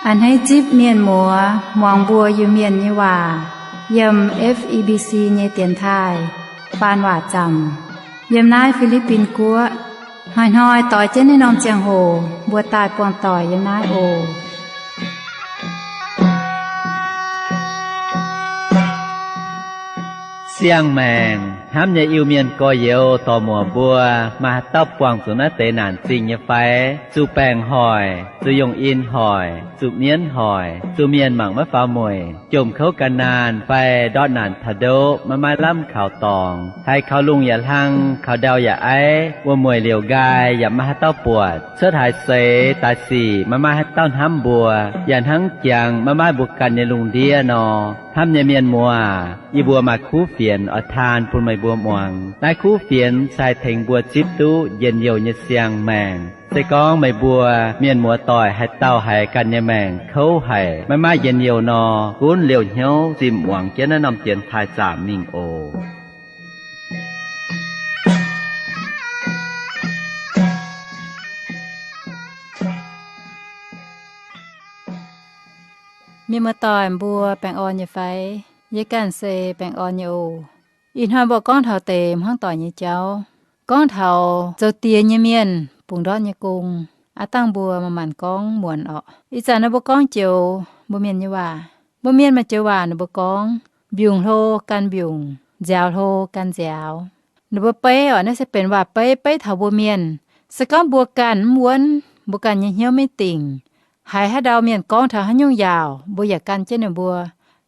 A'hneiv zipv mienh muoz muangx mbuo Iu-Mienh nyei waac yiem F E B C nyei dienx taaih faan waac zaamc yiem naaiv Fi^li^bin Guoqv. Hnoi-hnoi doix jienv naaiv norm ziangh hoc mbuo daaih buangh doic yiem naaiv oc. Siang-maengc hnamv nyei Iu-Mienh gorx-youz dorc-muoc mbuo, maaih haaix dauh buangh zuqc naaiv deix naanc zingh nyei fai? Zuqc baengc hoic, zuqc yungh in hoic, zuqc mienv hoic, zuqc mienh mangc maiv faaux mueic, jomc kouv gan naanh fai ndortv naanc taux ndoqv maiv maaih lamh kaux dorngx, haiz kaux lungh yaac hlang, kaux ndau yaac aiv, wuom-mueic liouc nqaai yaac maiv maaih haaix dauh buatc, cuotv haaix seix daaih sic maiv maaih haaix dauh hnamv mbuo, yaac hnangv jangx maiv maaih mbuo ganh nyei lungh ndiev nor. Hnamv nyei mienh muoz, yie mbuo maaih kuv fienx oix taan bun meih mbuo muangx. Naaiv kuv fienx se haih tengx mbuo zipv duqv njien-youh nyei siang-maengc. Se gorngv meih mbuo mienh muoz-doic haaix dauh haiz ganh nyei maengc kouv haic, maiv maaih njien-youh nor, gunv liouh hnyouv zimh muangx jienv naaiv norm dienx taaih zaamc mingh oc. Mienh muoz-doic mbuo baengh orn nyei fai? Yie ganh se baengh orn nyei oc. Ih hnoi mbuo gorngv taux deix hmuangv doic nyei jauv, gorngv taux zoux diex nyei mienh bungx ndortv nyei gong. Aav dangh mbuo maaih maanc gorngv muonc orqc. Ih zanc naaiv mbuo gorngv joux mbuo mienh nyei waac. Mbuo mienh maaih joux waac ninh mbuo gorngv, mbiungc hlo gan mbiungc, nziaaux hlo gan nziaaux. Ninh mbuo beiv orqc, naaiv se benx waac-beiv, beiv taux mbuo mienh. Se gorngv mbuo ganh mv wuonv, mbuo ganh nyei hnyouv maiv dingc, haiz haaix ndau mienh gorngv taux haaix nyungc yaauc, mbuo yaac gan jienv ninh mbuo.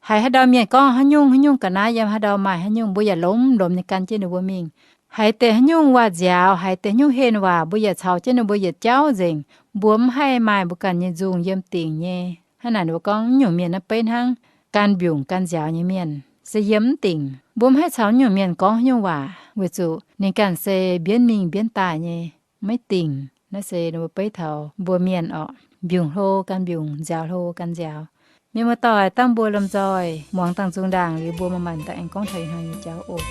Haiz haaix ndau mienh gorngv haaix nyungc haaix nyungc ga'naaiv yiem haaix ndau maaih haaix nyungc, mbuo yaac lomh lomh nyei gan jienv ninh mbuo mingh. Haiz deix haaix nyungc waac-nziaaux, haiz deix haaix nyungc henh waac, mbuo yaac caux jienv ninh mbuo yietc jauv nzengc. Mbuo mv haih maaih mbuo ganh nyei nzungh yiem dingc nyei. Hnangv naaic ninh mbuo gorngv nyungc mienh naaiv beiv hnangv gan mbiungc gan nziaaux nyei mienh, se yiem mv dingc. Mbuo mv haih caux nyungc mienh gorngv haaix nyungc waac, weic zuqc ninh ganh se mbienv mingh mbienv daaih nyei, maiv dingc. Naaiv se ninh mbuo beiv taux mbuo mienh orqc, mbiungc hlo gan mbiungc, nziaaux hlo gan nziaaux. Mienh muoz-doic, dangh mbuo lomh nzoih muangx dangh nzung ndaangc liuz, mbuo maaih maanc daaih aengx gorngv taux ih hnoi nyei jauv oc.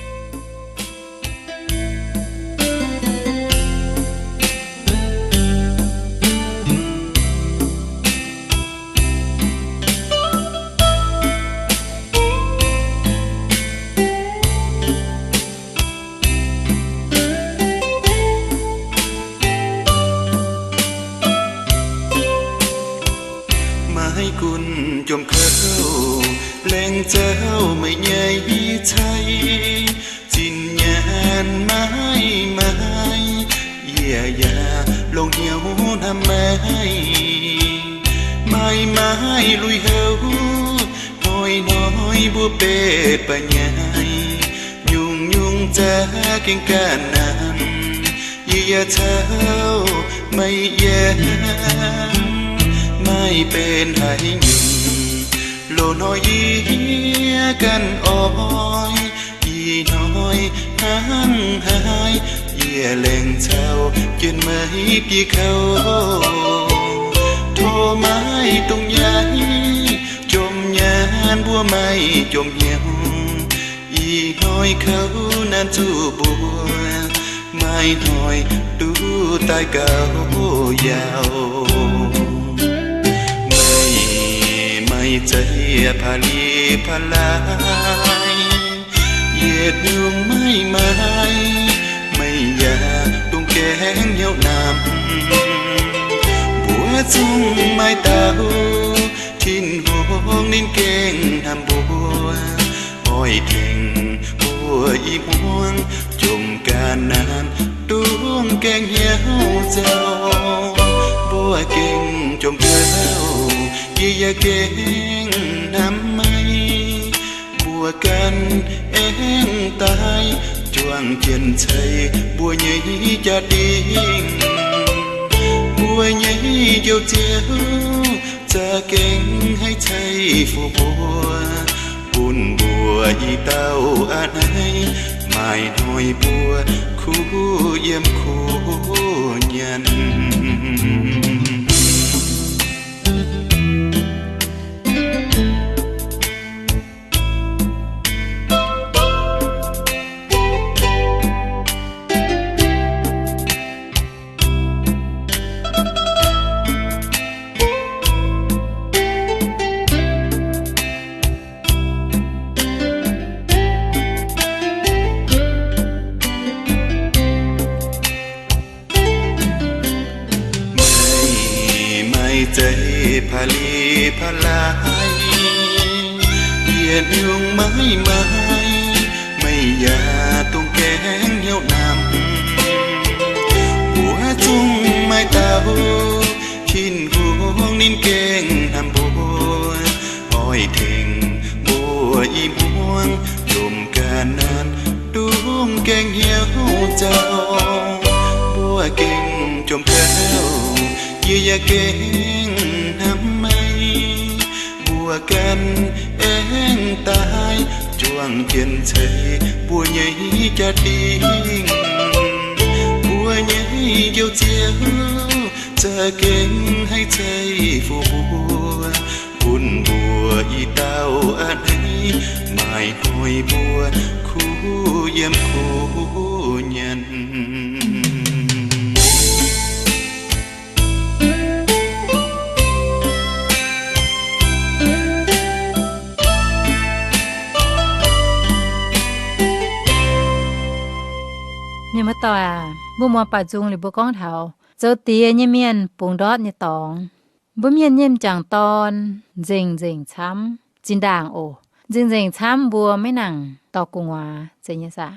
Maiv gunv jomc kouv, laengz zouv meih nyei cai. Zinh nyaanh maiv maaih, yie yaac longc hnyouv hnamv meih. Maaih maaih lui-houx, hnoi-hnoi mbuo betv ba'nyaiv, nyungc-nyungc za'gengh ga'naaiv, yie yaac caux meih yiem. Maaih benx haaix nyungc, loz-hnoi yie ganh oix. Ih hnoi hnangv haaix, yie laengz caux jienv meih dieh kouv. Tov maiv dungx yaac jomc nyaanh, mbuo maaih jomc hnyouv. Ih hnoi kouv naanc zuqc mbuo, maaih hnoi duqv daaih gaux yaauc. Meih maaih zeiv pa'li pa'laaix, yietc nyungc maiv maaih, meih yaac dungx gaengh hnyouv namx. Mbuo zungv maaih dauh Tin-Hungh, ninh gengh hnamv mbuo, oix tengx mbuo i hmuangx jomc ga'naaiv, dungx gaengh hnyouv nzauh. Mbuo gengh jomc kouv, yie yaac gengh hnamv meih. Mbuo ganh aengx daaih juangc jienv ceix mbuo nyei jaa-dingh. Mbuo nyei Njoux Ziouv za'gengh haih ceix fuqv mbuo, bun mbuo i dauh a'hneiv maaih hnoi mbuo kuv yiem kuv nyanc. Ba'laqc, yietc nyungc maiv maaih, meih yaac dungx gaengh hnyouv namx. Mbuo zungv maaih dauh Tin-Hungh, ninh gengh hnamv mbuo, oix tengx mbuo i hmuangv jomc ga'naaiv, dungx gaengh hnyouv nzauh. Mbuo gengh jomc ga'naaiv, yie yaac gengh hnamv meih. Mbuo ganh aengx daaih juangc jienv ceix mbuo nyei jaa-dingh. Mbuo nyei Njoux Ziouv za'gengh haih ceix fuqv mbuo, bun mbuo i dauh a'hneiv, maaih hnoi mbuo kuv yiem kuv nyanc. Mienh muoz-doic aac, mbuo muangx baaux nzung liuz mbuo gorngv taux zoux diex nyei mienh bungx ndortv nyei dorngx. Mbuo mienh nyei m'jangc dorn nzengc-nzengc camv, zinh ndaangc oc, nzengc-nzengc camv mbuo maiv nangc dorh gu'nguaaz, zeiz nyei saah?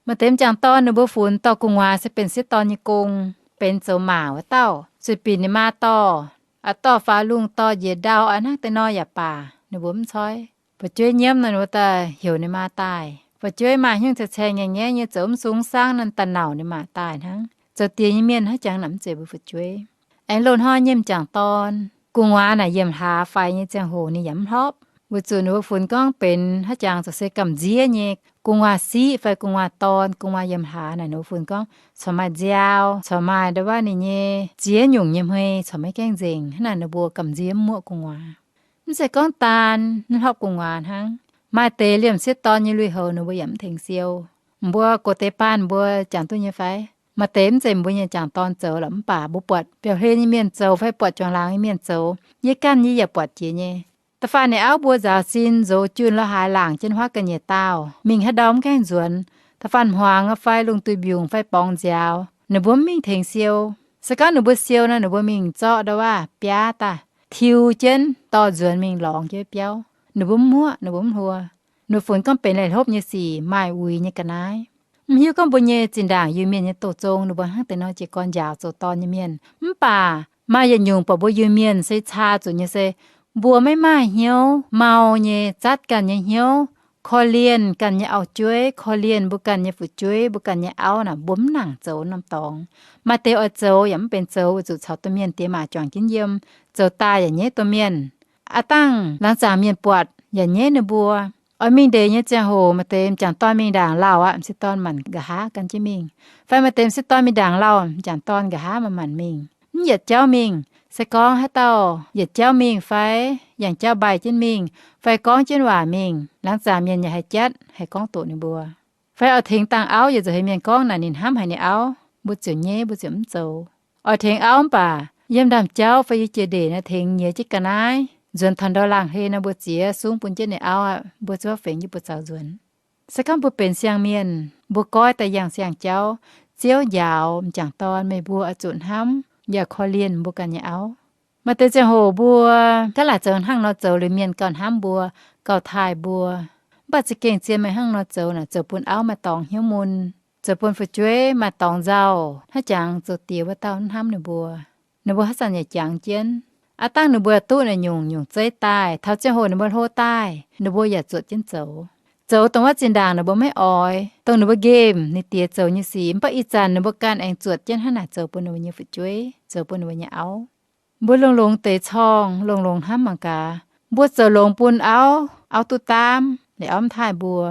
Maaih deix m'jangc dorn ninh mbuo funx dorh gu'nguaaz se benx sieqv dorn nyei gong, benx zoux maac wuov dauh, zuqc binc ninh maa dorh, a'dorh faaux lungh dorh njiec ndau, a'hnangv deix nor yaac baac ninh mbuo mv coiv. Fu'jueiv nyiemv nor ninh mbuo daaih heuc ninh maa daaih. Fu'jueiv maaih hnyouv caeng-caeng ngaengc ngaengc nyei zoux mv sung mv saangv nor daaih nauc ninh maa daaih hnangv. Zoux diex nyei mienh haaix jangx naaic mv zeiz mbuo fu'jueiv. Aengx loz-hnoi nyei m'jangc dorn gu'nguaaz naaic yiemc hlaax faix nyei ziangh hoc ninh yaac mv hlopv, weic zuqc ninh mbuo funx gorngv benx haaix jangx zoux se gamh nziev nyei gu'nguaaz siqv fai gu'nguaaz dorn, gu'nguaaz yiemc hlaax naaic ninh mbuo funx gorngv corc maaih nziaaux, corc maaih nda'waav ninh nyei ziex nyungc nyei hmei corc maiv gaengh nzengc, hnangv naaic ninh mbuo gamh nziev mv muoqv gu'nguaaz. Mv zeiz gorngv daan mv hlopv gu'nguaaz hnangv. Maaih deix liemh sieqv dorn nyei lui-houx ninh mbuo yaac mv tengx siou. Mbuo gox deix baan mbuo jangx duqv nyei fai? Maaih deix mv zeiz mbuo nyei m'jangc dorn zoux lorqc, mv baac mbuo buatc biauv-hlen nyei mienh zoux fai buatc juangc laangz nyei mienh zoux, yie ganh yie yaac buatc jiex nyei. Da'faanh ninh auv mbuo nzaaux sin nzox junh la'haaix laangc jienv huaav ga'nyiec daauh, mingh haaix ndau mv gaengh nzuonx. Da'faanh hmuangx fai lungh duih mbiungc fai borngz nziaaux, ninh mbuo mv mingh tengx siou. Se gorngv ninh mbuo siou nor, ninh mbuo mingh zorqv nda'waav biaav daaih, tiux jienv dorh nzuonx mingh lorngx jienv biauv. Ninh mbuo mv muoqv, ninh mbuo mv hluo. Ninh mbuo funx gorngv benx laih hlopv nyei sic, maaih uix nyei ga'naaiv. Mv hiuv gorngv mbuo nyei zinh ndaangc Iu-Mienh nyei douz zong ninh mbuo hnangv deix nor jiez gorn njaaux zoux dorn nyei mienh. Mv baac maaih yietc nyungc buatc mbuo Iu-Mienh se caa zuqc nyei se, mbuo maiv maaih hnyouv mau nyei, zatv ganh nyei hnyouv, korv-lienh ganh nyei auv-jueiv, korv-lienh mbuo ganh nyei fu'jueiv, mbuo ganh nyei auv naaic, mbuo mv nangc zoux norm dorngx. Maaih deix oix zoux yaac mv benx zoux, weic zuqc caux domh mienh diex maac juangc jienv yiem, zoux daaih yaac nyaiv domh mienh. Aav dangh laangz zaangc mienh buatc yaac nyaiv ninh mbuo. Oix mingh ndeic nyei ziangh hoc, maaih deix m'jangc dorn mingh ndaangc lauh aqv, m'sieqv dorn maanc nqa'haav gan jienv mingh. Fai maaih deix m'sieqv dorn mingh ndaangc lauh, m'jangc dorn nqa'haav maanc maanc mingh. Mv yietc jauv mingh. Se gorngv haaix dauh yietc jauv mingh fai yangh jauv mbaih jienv mingh, fai gorngv jienv waac mingh, laangz zaangc mienh yaac haih jatv, haih gorngv doqc ninh mbuo. Fai oix tengx dangh auv, yietc zuqc heuc mienh gorngv naaic ninh hnamv haic ninh auv, mbuo ziouc nyaiv, mbuo ziouc mv zoux. Oix tengx auv mv baac yiem ndaamv-jauv fai yiem jiex ndeic naaiv tengx nyiex jienv ga'naaiv, nzuonx taux ndau laangh hlen nor, mbuo ziex sungv bun jienv ninh auv aqv, mbuo zuov fengx jienv buoz-zaux nzuonx. Se gorngv mbuo benx siang-mienh, mbuo goiv daaih yangh siang-jauv, Ziouv njaaux m'jangc dorn, meih mbuo oix zuqc hnamv yaac korv-lienh mbuo ganh nyei auv. Maaih deix ziangh hoc mbuo gaav laaic zoux hnangv nor zoux liuz, mienh gauh hnamv mbuo, gauh taaih mbuo. Mv baac za'gengh zien meih hnangv nor zoux naaic, zoux bun auv maaih dorngx hnyouv mun, zoux bun fu'jueiv maaih dorngx nzauh, hnangv jangx zoux diex wuov dauh mv hnamv ninh mbuo. Ninh mbuo haaix zanc yaac jangx jienv. Aav dangh ninh mbuo duqv naaic nyungc-nyungc zeiv daaih, taux ziangh hoc ninh mbuo hlo daaih, ninh mbuo yaac zuotc jienv zoux. Zoux dongh wuov zinh ndaangc ninh mbuo maiv oix, dongh ninh mbuo nqemh ninh diex zoux nyei sic, mv baac ih zanc ninh mbuo ganh aengx zuotc jienv hnangv naaic zoux bun ninh mbuo nyei fu'jueiv, zoux bun ninh mbuo nyei auv. Mbuo longx-longx deix corngh, longx-longx hnamv mangc gaax. Mbuo zoux longx bun auv, auv duqv daamv, liuz auv mv taaih mbuo.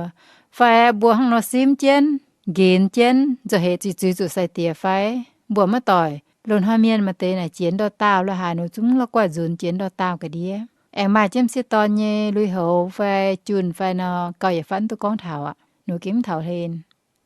Fai mbuo hnangv nor simv jienv, nqenx jienv, nzauh heix ziqc zuiz zuqc sai-diex fai? Mbuo maiv doic. Loz-hnoi mienh maaih deix naaic jiex ndau-daauh la'haaix nor zungv la'guaih nzunx jiex ndau-daauh ga'ndiev. Aengx maaih jienv m'sieqv dorn nyei lui-houx fai junh fai nor, gauh yietc fatv mv duqv gorngv taux aqv. Ninh gengh mv taux hlen.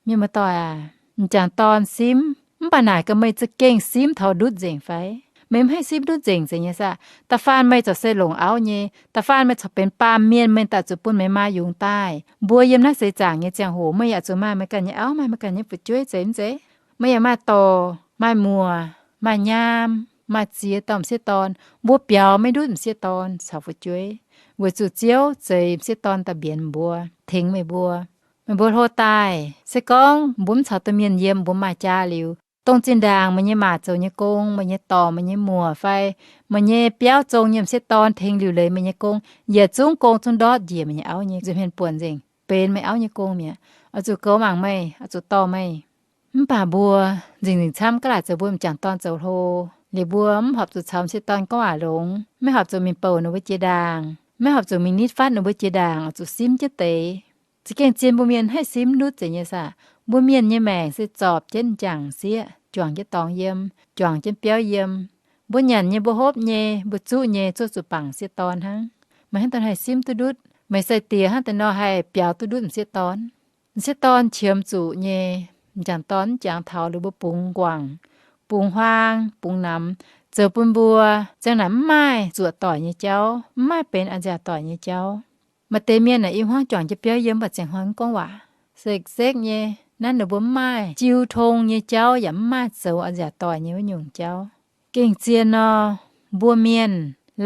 Mienh muoz-doic aac, m'jangc dorn simv, mv baac naaic gaax meih za'gengh simv taux ndutv nzengc fai? Meih mv haih simv ndutv nzengc zeiz nyei saah? Da'faanh meih corc se longc auv nyei, da'faanh meih corc benx baamh mienh, meih daaih zuqc bun meih maa yungz daaih. Mbuo yiem naaiv seix zaangc nyei ziangh hoc, meih yaac zuqc maaih meih ganh nyei auv, maaih meih ganh nyei fu'jueiv zeiz mv zeiz? Meih yaac maaih dorc, maaih muoc, maaih nyaam, maaih ziex dauh m'sieqv dorn, mbuo biaux maiv ndutv m'sieqv dorn caux fu'jueiv, weic zuqc Ziouv zeix m'sieqv dorn daaih mbienx mbuo, tengx meih mbuo. Meih mbuo hlo daaih, se gorngv mbuo mv caux domh mienh yiem, mbuo maaih jaa liuz, dongh zinh ndaangc meih nyei maa zoux nyei gong, meih nyei dorc, meih nyei muoc fai meih nyei biauv zong nyei m'sieqv dorn tengx liuc leiz meih nyei gong, yietc zungv gong zungv ndortv njiec meih nyei auv nyei nzuih hmien buonc nzengc, benx meih auv nyei gong mi'aqv. Oix zuqc goux mangc meih, oix zuqc dorh meih. Mv baac mbuo nzingc nzingc camv gaav laaic zoux mbuo m'jangc dorn zoux hlo, liuz mbuo mv horpc zuqc caux m'sieqv dorn gorngv waac longx, maiv horpc zuqc mingh bouc ninh mbuo jiex ndaangc, maiv horpc zuqc mingh nitv fatv ninh mbuo jiex ndaangc, oix zuqc simv jienv deix. Za'gengh zien mbuo mienh haih simv ndutv zeiz nyei saah? Mbuo mienh nyei maengc se zorpc jienv m'jangc sieqv, juangc jienv dorngx yiem, juangc jienv biauv yiem. Mbuo nyanc nyei, mbuo hopv nyei, mbuo zuqv nyei, zuqv zuqc bangc m'sieqv dorn hnangv. Meih hnangv daaih haih simv duqv ndutv, meih sai-diex hnangv daaih nor haih biaux duqv ndutv m'sieqv dorn. M'sieqv dorn qiemx zuqc nyei, m'jangc dorn mv jangx taux liuz mbuo bungx nquangc, bungx huaang, bungx namx, zoux bun mbuo ziang naaic mv maaih zuoqc doic nyei jauv, mv maaih benx a'nziaauc doic nyei jauv. Maaih deix mienh naaic i hmuangv juangc jienv biauv yiem mv baac ziangh hnoi mv gorngv waac, sekv-sekv nyei, nanv ninh mbuo mv maaih jiu tong nyei jauv yaac mv maaih zoux a'nziaauc doic nyei wuov nyungc jauv. Gengh zien nor, mbuo mienh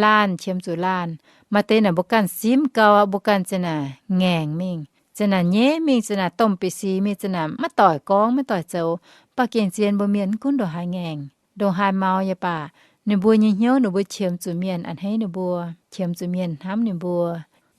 laanh qiemx zuqc laanh, maaih deix naaic mbuo ganh simv gau, mbuo ganh zeqc naaic ngaengc mingh, zeqc naaic nyeiv mingh, zeqc naaic domh bieqc sic mingh, zeqc naaic maiv doic gorngv, maiv doic zoux. Mv baac gengh zien mbuo mienh mv gunv ndongc haaix ngaengc, ndongc haaix maux yaac baac, ninh mbuo nyei hnyouv ninh mbuo qiemx zuqc mienh a'hneiv ninh mbuo, qiemx zuqc mienh hnamv ninh mbuo,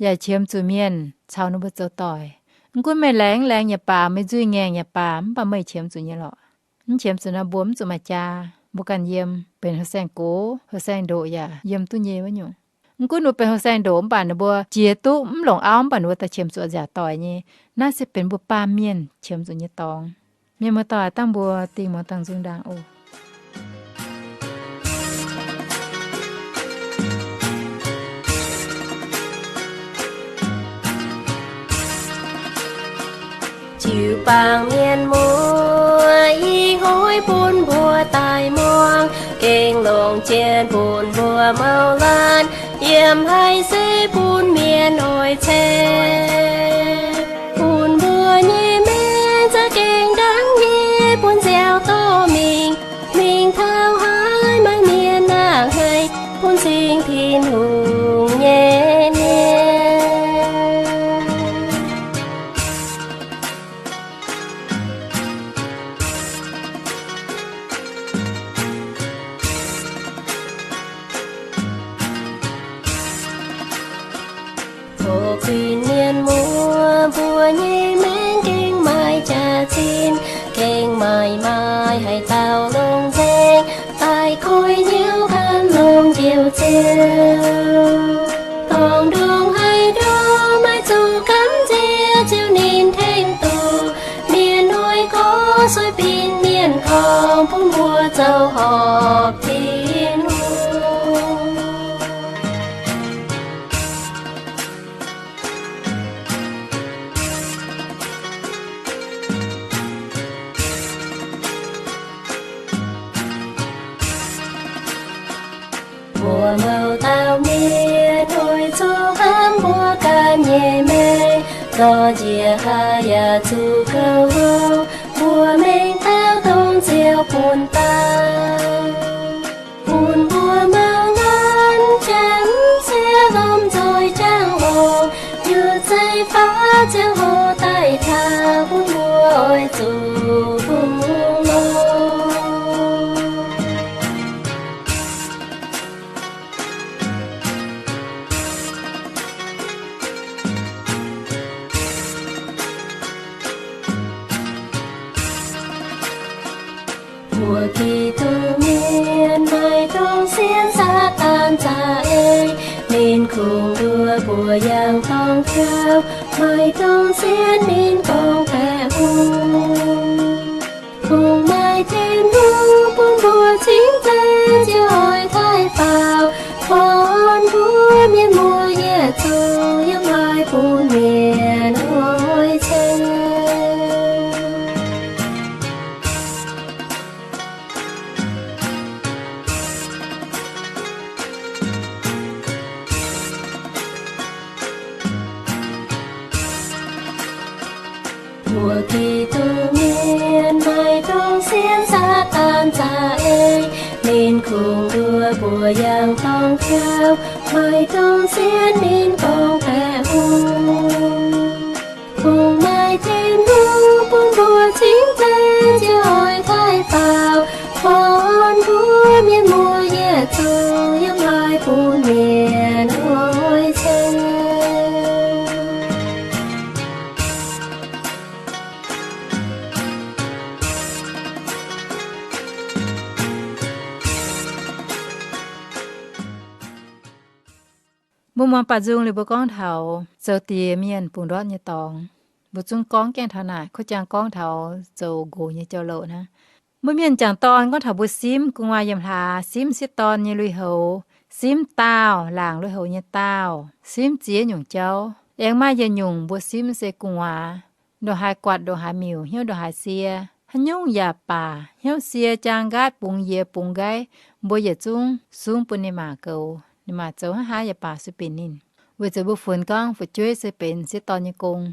yaac qiemx zuqc mienh caux ninh mbuo zoux doic. Mv gunv meih laengz mv laengz yaac baac, meih nzuih ngaengc yaac baac, mv baac meih qiemx zuqc nyei lorqc. Mv qiemx zuqc nor mbuo mv zuqc maaih jaa, mbuo ganh yiem benx houh saeng-gox, houh saeng-ndoqc yaac yiem duqv nyei wuov nyungc. Mv gunv ninh mbuo benx houh saeng-ndoqc mv baac ninh mbuo jiex duqv mv longc auv mv baac ninh mbuo daaih qiemx zuqc a'nziaauc doic nyei. Naaiv se benx mbuo baamh mienh qiemx zuqc nyei dorngx. Mienh muoz-doic, dangh mbuo dingh muangx dangh nzung ndaangc oc. Jiu baang mienh muoz ih hnoi bun mbuo daaih muangx, gengh longc jien bun mbuo mouz laanh, yiem haiz se bun mienh oix ceng. Bun mbuo nyei maengc za'gengh ndaangc nyei bun nziaaux dorh mingh, mingh taux haaix maaih mienh a'hneiv, bun cing Tin-Hungh nyei mienh. Oc, kuinx mienh muoz, mbuo nyei maengc gengh maaih jaax-zinh, gengh maaih maaih haaix dauh longc nzengc, daaih koiv hnyouv gan longc Njoux Ziouv. Dorngc ndongc haaix nduov maiv zuqc gamh nziex Ziouv ninh tengx doqc. Mienh oix gorngv sueih binc mienh gorngv, bun mbuo zoux horpc Tin-Hungh. Mbuo mouz dauh mienh oix zuqc hnamv mbuo ganh nyei maengc, zorqv njiec haaix yaac zuqc gauh hlo. Mbuo mengh dauh dongh Ziouv bun daaih, bun mbuo mouz laanh janx sieqv lomh nzoih jangx longx, yietc zeiv faaux ziangh hoc daaih taux, bun mbuo oix zuqc bungx longx. Mbuo Giduc mienh maaih dongh sienh Saadaan za'eix, ninh kungx nduov mbuo yangh dorngx jauv, maaih dongh sienh ninh gorngv baeqc hungh. Kungx maaih Tin-Hungh bun mbuo cingx zeiv, ziouc oix taaih faaux, kuonx mbuo mienh muoz yietc zungv, yiem haaix bun mienh oix ceng. Mbuo Giduc mienh maaih dongh sienh Saadaan za'eix, Ninh kungx nduov mbuo yangh dorngx jauv, maaih dongh sienx ninh gorngv baeqc hungh. Kungx maaih Tin-Hungh bun mbuo cingx daaih njoux oix taaih faaux, orn mbuo mienh muoz yietc zungv yiem haaix bun mienh oix ceng. Mbuo muangx baac nzung liuz mbuo gorngv taux zoux diex mienh bungx ndortv nyei dorngx. Mbuo zungv gorngv gaengh taux naaic, kuv jangx gorngv taux zoux nqox nyei jauv-louc hnangv. Mbuo mienh m'jangc dorn gorngv taux mbuo simv gu'nguaaz yiem hlaax, simv m'sieqv dorn nyei lui-houx, simv daauh, laangc lui-houx nyei daauh, simv ziex nyungc jauv. Aengx maaih yietc nyungc mbuo simv se gu'nguaaz, ndongc haaix guatc ndongc haaix miuc, hnyouv ndongc haaix sie, haaix nyungc yaac baac, hnyouv sie jaang nqaatv bungx yie bungx nqaiv, mbuo yietc zungv sungv bun ninh maa goux. Ninh maa zoux hnangv haaix yaac baac sueih binc ninh. Weic zuqc mbuo funx gorngv fu'jueiv se benx m'sieqv dorn nyei gong.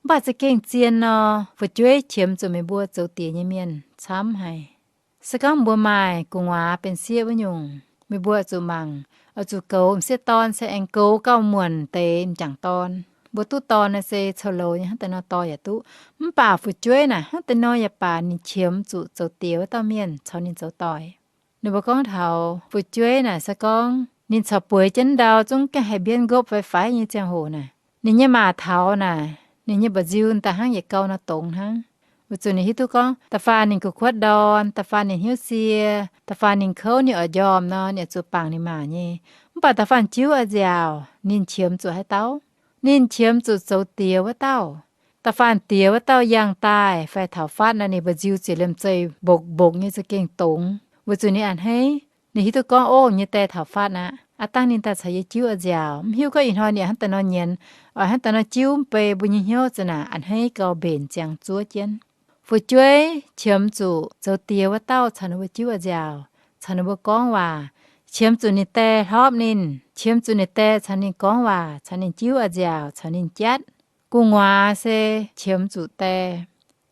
Mv baac za'gengh zien nor, fu'jueiv qiemx zuqc meih mbuo zoux diex nyei mienh camv haic. Se gorngv mbuo maaih gu'nguaaz benx sieqv wuov nyungc, meih mbuo oix zuqc mangc, oix zuqc goux m'sieqv dorn se aengx goux gauh muonc deix m'jangc dorn. Mbuo duqv dorn naaiv se coux louz nyei, hnangv deix nor dorh yaac duqv. Mv baac fu'jueiv naaic hnangv deix nor yaac baac ninh qiemx zuqc zoux diex wuov dauh mienh caux ninh zoux doic. Ninh mbuo gorngv taux fu'jueiv naaic se gorngv ninh caux bueix jienv ndau zungv gaengh haih mbienv nqopv fai faix nyei ziangh hoc naaic, ninh nyei maa taux naaic, ninh nyei mba'nziu daaih hnangv yietc gau nor dongz hnangv. Weic zuqc ninh hiuv duqv gorngv da'faanh ninh kuv kuotv ndorn, da'faanh ninh hnyouv sie, da'faanh ninh kouv ninh oix njormh nor, ninh oix zuqc bangc ninh maa nyei. Mv baac da'faanh jiuv a'nziaauc ninh qiemx zuqc haaix dauh? Ninh qiemx zuqc zoux diex wuov dauh. Da'faanh diex wuov dauh yangh daaih fai taux fatv nor, ninh mba'nziu ziouc liemh zeih mbokc mbokc nyei za'gengh dongz, weic zuqc ninh a'hneiv. Ninh hiuv duqv gorngv, ov, nyei die taux fatv aqv. Aav dangh ninh daaih caux yie jiuv a'nziaauc, mv hiuv gorngv ih hnoi ninh hnangv deix nor nyienz, oix hnangv deix nor jiuv mv bei mbuo nyei hnyouv za'naaic a'hneiv gauh mbenc ziangx zuov jienv. Fu'jueiv qiemx zuqc zoux diex wuov dauh caux ninh mbuo jiuv a'nziaauc, caux ninh mbuo gorngv waac, qiemx zuqc ninh die hlopv ninh, qiemx zuqc ninh die caux ninh gorngv waac, caux ninh jiuv a'nziaauc, caux ninh jatv. Gu'nguaaz se qiemx zuqc die.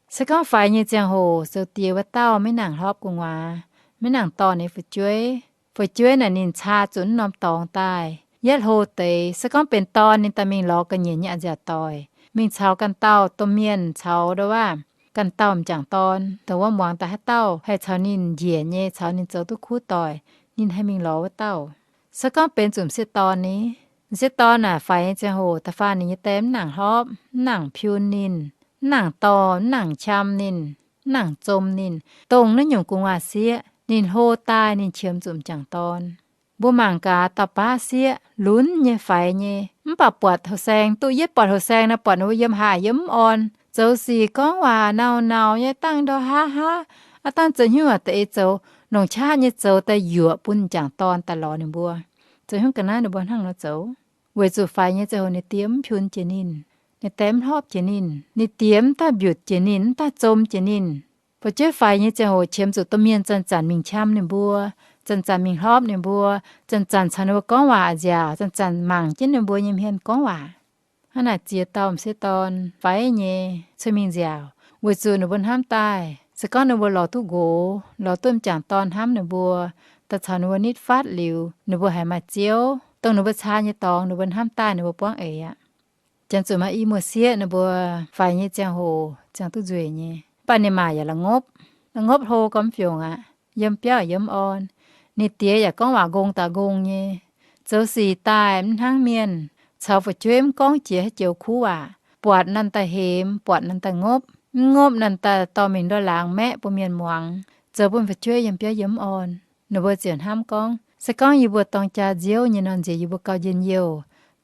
Se gorngv faix nyei ziangh hoc zoux diex wuov dauh maiv nangc hlopv gu'nguaaz, maiv nangc dorh ninh fu'jueiv, fu'jueiv naaic ninh caa zuqc naaiv norm dorngx daaih. Yietv hlo deix se gorngv benx dorn ninh daaih mingh lorz ga'nyiec nyei a'nziaauc doic, mingh caux ganh dauh domh mienh caux ndo waav, ganh dauh m'jangc dorn dongh wuov muangx daaih haaix dauh haih caux ninh njiec nyei, caux ninh zoux duqv kuv doic, ninh haih mingh lorz wuov dauh. Se gorngv benx zuqc m'sieqv dorn ni, m'sieqv dorn naaic faix nyei ziangh hoc da'faanh ninh nyei die mv nangc hlopv, mv nangc piun ninh, mv nangc dorh, mv nangc qam ninh, mv nangc zom ninh, dongh naaiv nyungc gu'nguaaz-sieqv ninh hlo daaih ninh qiemx zuqc m'jangc dorn. Mbuo mangc gaax dauh baav sieqv lunx nyei faix nyei, mv baac buatc houh saeng duqv yietv, buatc houh saeng nor buatc ninh mbuo yiem haaix yiem mv orn, zoux sic gorngv waac nauc-nauc nyei, dangh ndau haav haav, aav dangh zoux hnyouv da'eix zoux nongc qaqv nyei zoux daaih yuoqc bun m'jangc dorn daaih lorz ninh mbuo. Zoux hnyouv ga'naaiv ninh mbuo hnangv nor zoux, weic zuqc faix nyei ziangh hoc ninh die mv piun jiex ninh, ninh die mv hlopv jiex ninh, ninh diex mv daaih mbiutc jiex ninh, mv daaih zom jiex ninh. Fu'jueiv faix nyei ziangh hoc qiemx zuqc domh mienh zanc-zanc mingh qam ninh mbuo, zanc-zanc mingh hlopv ninh mbuo, zanc-zanc caux ninh mbuo gorngv waac a'nziaauc, zanc-zanc mangc jienv ninh mbuo nyei hmien gorngv waac. Hnangv naaic ziex dauh m'sieqv dorn faix nyei cuotv mingh nziaauc, weic zuqc ninh mbuo hnamv daaih se gorngv ninh mbuo lorz duqv nqox, lorz duqv m'jangc dorn hnamv ninh mbuo, daaih caux ninh mbuo nitv fatv liuz, ninh mbuo haiz maaih ziouv, dongh ninh mbuo caa nyei dorngx ninh mbuo hnamv daaih ninh mbuo buangv eix aqv. Janx zuqc maaih i muoz-sieqv ninh mbuo faix nyei ziangh hoc ziangh duqv nzueic nyei, mv baac ninh maa yaac la'ngopv, la'ngopv hlo gormx fiongc aqv, yiem biauv yiem orn. Ninh diex yaac gorngv waac nqong daaih nqong nyei, zoux sic daaih mv hnangv mienh, caux fu'jueiv mv gorngv jiex haaix joux kuv waac, buatc naaiv daaih hemx, buatc naaiv daaih ngopv, mv ngopv naaiv daaih dorh mingh ndortv laangz maeqv bun mienh muangx, zoux bun fu'jueiv yiem biauv yiem orn. Ninh mbuo ziouc hnamv gorngv, se gorngv yie mbuo dorng jaa nziouv nyei nor, nziex yie mbuo gauh njien-youh.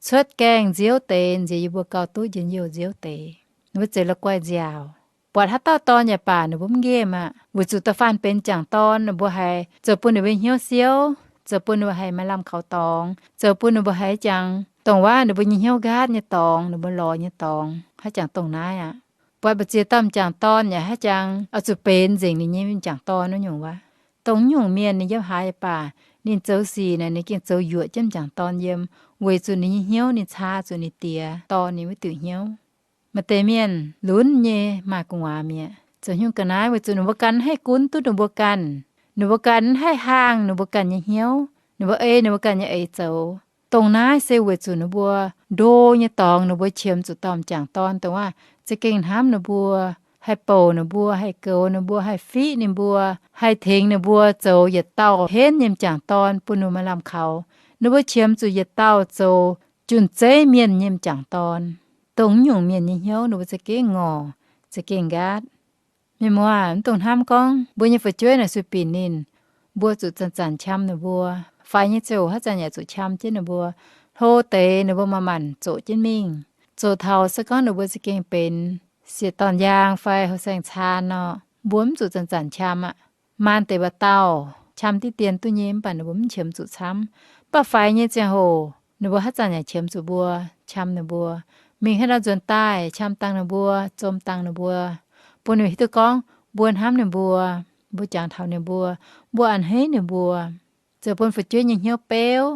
Cuotv gaengh nziouv deix, nziex yie mbuo gauh duqv njien-youh nziouv deix. Ninh mbuo ziouc la'guaih nziaauc. Buatc haaix dauh dorn yaac baac ninh mbuo mv nqemh aqv, weic zuqc da'faanh benx m'jangc dorn ninh mbuo haiz zoux bun ninh mbuo hnyouv siouv, zoux bun ninh mbuo haiz maaih lamh kaux dorngx, zoux bun ninh mbuo haiz jangx dongh waac ninh mbuo nyei hnyouv nqaatv nyei dorngx, ninh mbuo lorz nyei dorngx, haiz jangx dongh naaiv aqv. Buatc mbu'ziex dauh m'jangc dorn yaac haiz jangx oix zuqc benx nzengc ninh nyei m'jangc dorn wuov nyungc waac. Dongh nyungc mienh ninh yiem haaix yaac baac, ninh zoux sic naaic ninh gengh zoux yuoqc jienv m'jangc dorn yiem, weic zuqc ninh nyei hnyouv ninh caa zuqc ninh diex dorh ninh wuov diuc hnyouv. Maaih deix mienh lunx nyei maaih gu'nguaaz mi'aqv. Zoux hnyouv ga'naaiv weic zuqc ninh mbuo ganh haih gunv duqv ninh mbuo ganh. Ninh mbuo ganh mv haih haangh ninh mbuo ganh nyei hnyouv, ninh mbuo ei ninh mbuo ganh nyei eix zoux. Dongh naaiv se weic zuqc ninh mbuo ndo nyei dorngx ninh mbuo qiemx zuqc dauh m'jangc dorn, dongh wuov za'gengh hnamv ninh mbuo, haih bouc ninh mbuo, haih goux ninh mbuo, haih fiqv ninh mbuo, haih tengx ninh mbuo zoux yietc dauh henv nyei m'jangc dorn bun ninh mbuo maaih lamh kaux. Ninh mbuo qiemx zuqc yietc dauh zoux jun-zeiv mienh nyei m'jangc dorn. Dongh naaiv nyungc mienh nyei hnyouv ninh mbuo za'gengh ngorc, za'gengh nqaatv. Mienh muoz, mv dungx hnamv gorngv mbuo nyei fu'jueiv naaic sueih binc ninh, mbuo zuqc zanc-zanc qam ninh mbuo. Faix nyei ziangh hoc haaix zanc yaac zuqc qam jienv ninh mbuo. Hlo deix ninh mbuo manc-manc zoqc jienv mingh. Zoqc taux se gorngv ninh mbuo za'gengh benx sieqv dorn yaang fai houh saeng caan nor, mbuo mv zuqc zanc-zanc qam aqv. Maan deix mba'dauh qam diqv dien duqv nyei, mv baac ninh mbuo mv qiemx zuqc camv. Mv baac faix nyei ziangh hoc ninh mbuo haaix zanc yaac qiemx zuqc mbuo qam ninh mbuo. Mingh haaix nor nzuonx daaih qam dangh ninh mbuo, zom dangh ninh mbuo, bun ninh hiuv duqv gorngv mbuo hnamv ninh mbuo, mbuo jangx taux ninh mbuo, mbuo a'hneiv ninh mbuo. Zoux bun fu'jueiv nyei hnyouv beuv.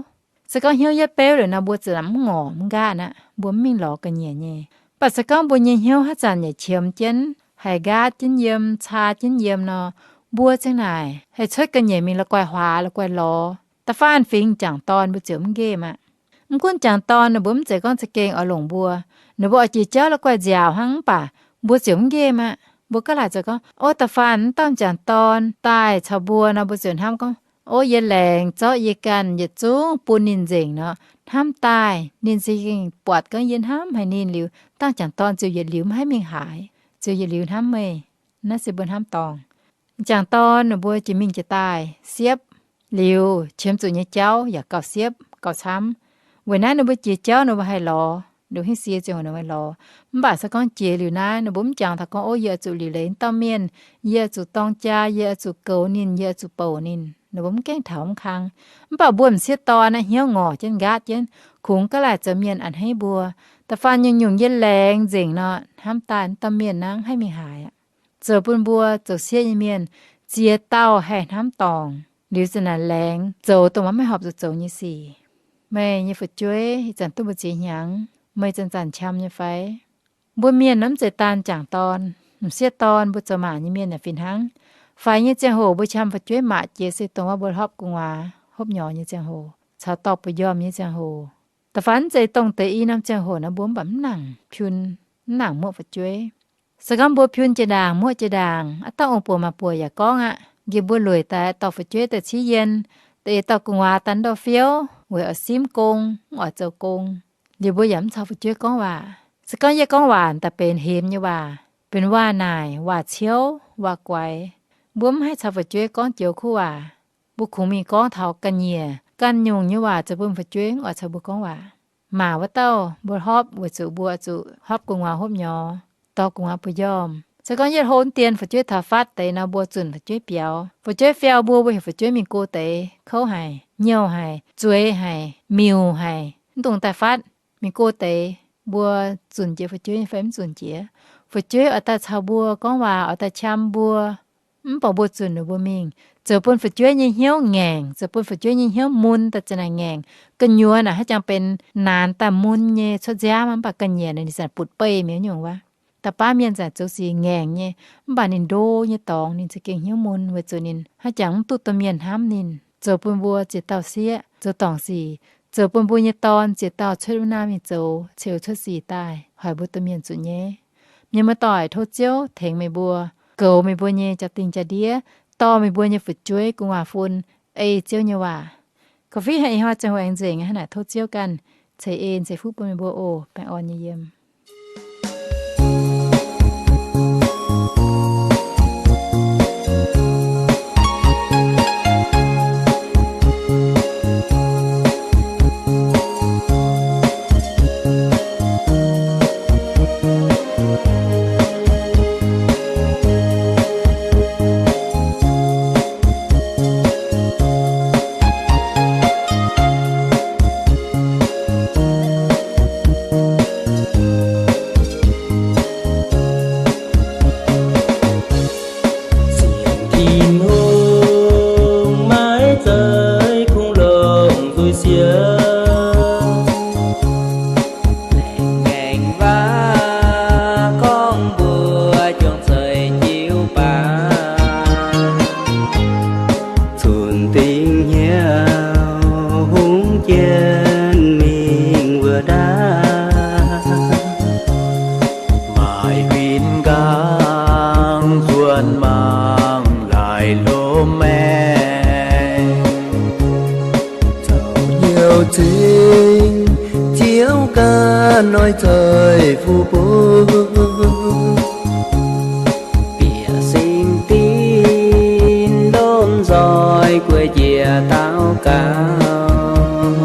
Se gorngv hnyouv yietv beuv liuz nor, mbuo ziouc mv ngorc mv nqaatv aqv, mbuo mv mingh lorz ga'nyiec nyei. Mv baac se gorngv mbuo nyei hnyouv haaix zanc yaac qiemx jienv, haih nqaatv jienv yiem, caa jienv yiem nor, mbuo za'gengh naaic haih cuotv ga'nyiec mingh la'guaih huaax la'guaih lorz, da'faanh fingx m'jangc dorn mbuo ziouc mv nqemh aqv. Mv gunv m'jangc dorn ninh mbuo mv zeiz gorngv za'gengh oix longc mbuo, ninh mbuo oix jiex jauv la'guaih nziaauc hnangv, mv baac mbuo ziouc mv nqemh aqv. Mbuo gaav laaic zoux gorngv, o, da'faanh mv dauh m'jangc dorn daaih caux mbuo nor, mbuo ziouc hnamv gorngv, o, yie laengz zorqv yie ganh yietc zungv bun ninh nzengc nor, hnamv daaih ninh za'gengh buatc gorngv yie hnamv haic ninh liuz, dauh m'jangc dorn ziouc yietc liuz mv haih mingh haaix, ziouc yietc liuz hnamv meih. Naaiv se mbuo hnamv dorngc. M'jangc dorn ninh mbuo jiex mingh jiex daaih siepv, liuz qiemx zuqc nyei jauv yaac gauh siepv gauh camv. Weic naaiv ninh mbuo jiex jauv ninh mbuo haih lorz, liuz hingv sie ziangh hoc ninh mbuo haih lorz. Mv baac se gorngv jiex liuz naaiv ninh mbuo mv jangx taux gorngv, o, yie oix zuqc liuc leiz dauh mienh, yie oix zuqc dorng jaa, yie oix zuqc goux ninh, yie oix zuqc bouc ninh. Ninh mbuo mv gaengh taux mv kang. Mv baac mbuo m'sieqv dorn naaiv hnyouv ngorc jienv nqaatv jienv, kungx gaav laaic zoux mienh a'hneiv mbuo. Da'faanh nyungc-nyungc yie laengz nzengc nor, hnamv daaih mv dauh mienh nangv haih mingh haaix aqv. Zoux bun mbuo zoux sieqv nyei mienh ziex dauh haih hnamv dorngc, liuz za'naaic laengz zoux dongh maiv horpc zuqc zoux nyei sic. Meih nyei fu'jueiv ih zanc duqv mbu'ziex hnyangx, meih zanc-zanc qam nyei fai? Mbuo mienh mv zeiz daan m'jangc dorn, m'sieqv dorn, mbuo zoux maac nyei mienh yaac fih hnangv. Faix nyei ziangh hoc mbuo qam fu'jueiv maac jiex se dongh wuov mbuo hlopv gu'nguaaz hopv nyorx nyei ziangh hoc caux dorh buoz-njormh nyei ziangh hoc. Da'faanh mv zeiz dongh deix i norm ziangh hoc nor mbuo mv baac mv nangc piun, mv nangc muoqv fu'jueiv. Se gorngv mbuo piun jiex ndaangc muoqv jiex ndaangc, aav dangh ong-buoc maa-buoc yaac gorngv aqv, nqemh mbuo lueic daaih dorh fu'jueiv daaih ciev yien, da'eix dorh gu'nguaaz daaih ndorh fiouv weic oix simv gong, mv oix zoux gong. Liuz mbuo yaac mv caux fu'jueiv gorngv waac. Se gorngv yie gorngv waac daaih benx hemx nyei waac, benx waac-naaic, waac-ciouv, waac-guaix. Mbuo mv haih caux fu'jueiv gorngv joux kuv waac. Mbuo kungx mingh gorngv taux ga'nyiec ganh nyungc nyei waac zoux bun fu'jueiv mv oix caux mbuo gorngv waac. Maac wuov dauh mbuo hopv weic zuqc mbuo zuqc hopv gu'nguaaz hopv nyorx, dorh gu'nguaaz buoz-njormh. Se gorngv yietv hlo dien fu'jueiv taux fatv deix nor, mbuo zunc fu'jueiv biaux. Fu'jueiv fiau mbuo, mbuo heuc fu'jueiv mingh go deix, kouv haic, nyouh haic, zueiz haic, miuc haic, mv dungx daaih fatv, mingh go deix. Mbuo zunc jiex fu'jueiv nyei fai mv zunc jiex? Fu'jueiv oix daaih caux mbuo gorngv waac, oix daaih qam mbuo, mv baac mbuo zunc ninh mbuo mingh, zoux bun fu'jueiv nyei hnyouv ngaengc, zoux bun fu'jueiv nyei hnyouv mun daaih za'naaic ngaengc. Gu'nyuoz naaic haaix jangx benx naanc daaih mun nyei cuotv nziaamv, mv baac ga'nyiec ninh zanc butv-beih mi'aqv nyungc wuov. Da'faanh mienh zanc zoux sic ngaengc nyei, mv baac ninh ndo nyei dorngx ninh za'gengh hnyouv mun weic zuqc ninh haaix jangx mv duqv domh mienh hnamv ninh. Zoux bun mbuo ziex dauh sieqv zoux dorngc sic, zoux bun mbuo nyei dorn ziex dauh cuotv wuov naaiv mingh zoux ceux cuotv sic daaih hoic mbuo domh mienh zuqc nyei. Mienh muoz-doic, tov Ziouv tengx meih mbuo, goux meih mbuo nyei jaa-dingh jaa-ndiev, dorh meih mbuo nyei fu'jueiv gu'nguaaz-fun ei Ziouv nyei waac. Ga'fiev haic ih hnoi ziangh hoc aengx nzengc aqv, hnangv naaic tov Ziouv ganh ceix en ceix fuqv bun meih mbuo oc. Baengh orn nyei yiem. Zeiv-Fun bun bieqc singx dinv, lomh nzoih gueiv njiec daux gaux,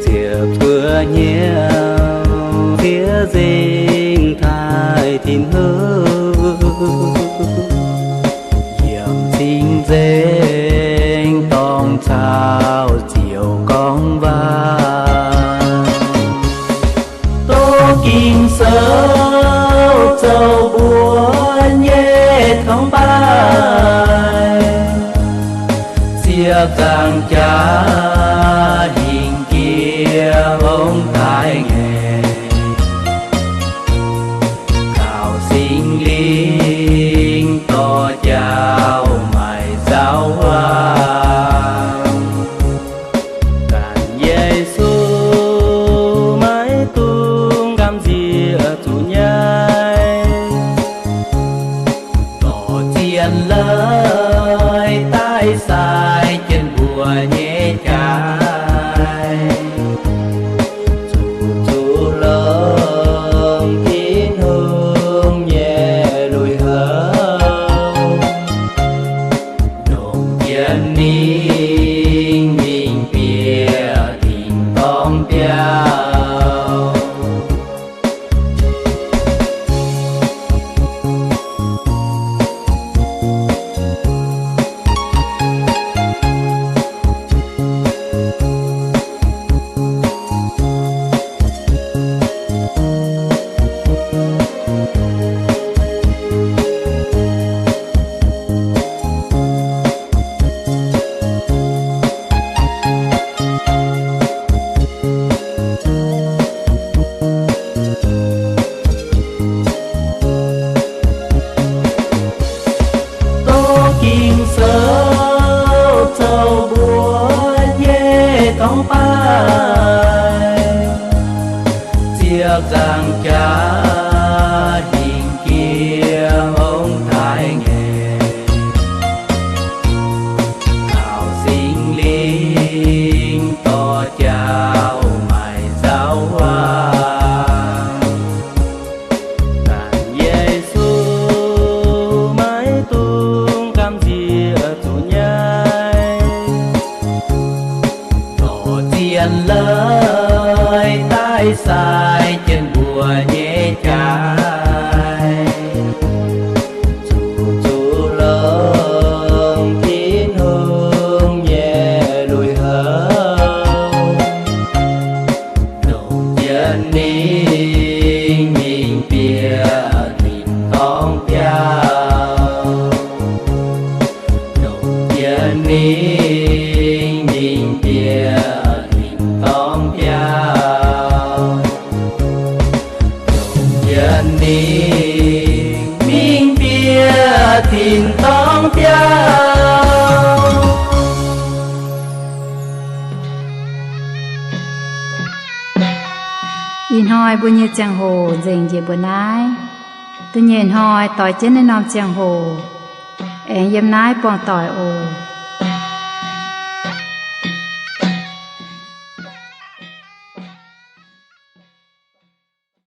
ziepc zuoqv hnyouv zieqv nzengc taaih Tin-Hungh, yiemc cing-nzengc dorng caux ziouc gorngv waac. Tov Ging-Sou zoux mbuo nyei torngv baaih, ziepc nzaangc jaax hingh jiex hongx taaix ngaengc, kaux Singx Lingh dorh jauv-maix nzauh waac. Ganh Yesu maiv dungx gamh nziex zuqc nyaiv, dorh zien leiz daaih sai jienv mbuo nyei jaaix, zuqc zuqc longc Tin-Hungh nyei lui-houx, longc jienv ninh mingh bieqc tin-dorngh biauv. Tov Ging-Sou zoux mbuo nyei torngv baaih, ziepc nzaangc jaax hingh jiex hongx taaix ngaengc, kaux Singx Lingh dorh jauv-maix nzauh waac. Ganh Yesu maiv dungx gamh nziex zuqc nyaiv, dorh zien leiz daaih sai jienv mbuo nyei jaaix, zuqc zuqc longc Tin-Hungh nyei lui-houx, longc jienv ninh mingh bieqc tin-dorngh biauv, longc jienv ninh mingh bieqc tin-dorngh biauv, longc jienv ninh mingh bieqc tin-dorngh biauv. Ih hnoi mbuo nyei ziangh hoc nzengc njiec mbuo naaiv. Da'nyeic hnoi doix jienv naaiv norm ziangh hoc, aengx yiem naaiv buangh doic oc.